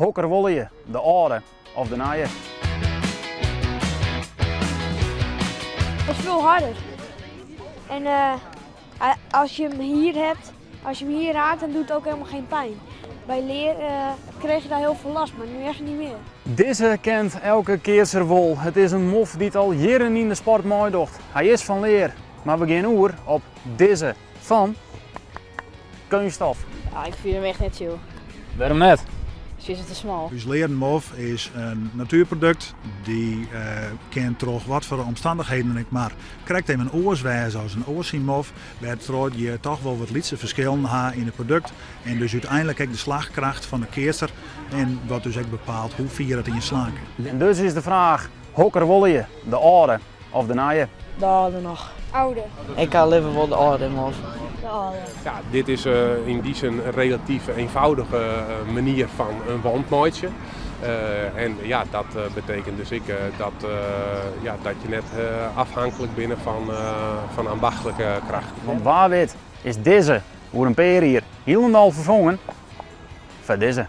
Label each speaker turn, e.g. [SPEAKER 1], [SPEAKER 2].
[SPEAKER 1] Hokker wolle je, de âlde of de nije?
[SPEAKER 2] Het is veel harder. En als je hem hier hebt, als je hem hier raakt, dan doet het ook helemaal geen pijn. Bij leer kreeg je daar heel veel last, maar nu echt niet meer.
[SPEAKER 1] Dizze kent elke keatser wol. It is in mof dy't al jierren yn de sport meidocht. Hy is fan lear, mar we gean oer op dizze fan keunststof.
[SPEAKER 3] Ja, ik fyn him echt net chill.
[SPEAKER 1] Wêrom net?
[SPEAKER 3] Sy is te smal.
[SPEAKER 4] Us learen mof is in natuerprodukt. Dy kin troch watfoar omstannichheden ek mar krekt even oars wêze as in oar syn mof, wêrtroch't je toch wol wat lytse ferskillen ha yn it produkt en dus úteinlik ek de slachkracht fan de keatser en wat dus ek bepaalt hoe fier it ien slaan kin.
[SPEAKER 1] En dus is de fraach, hokker wolle je, de âlde of de nije?
[SPEAKER 3] De âlde noch.
[SPEAKER 2] Oude.
[SPEAKER 3] Ik ha leaver wol de âlde mof.
[SPEAKER 2] De âlde.
[SPEAKER 5] Ja, dit is yn dy sin in relatyf eenvoudige manier fan in wand meitsje. En ja, dat betekent dus ek dat, ja, dat je net afhanklik binne fan ambachtlike kracht.
[SPEAKER 1] Want wa wit is dizze oer in pear jier hielendal ferfongen foar dizze.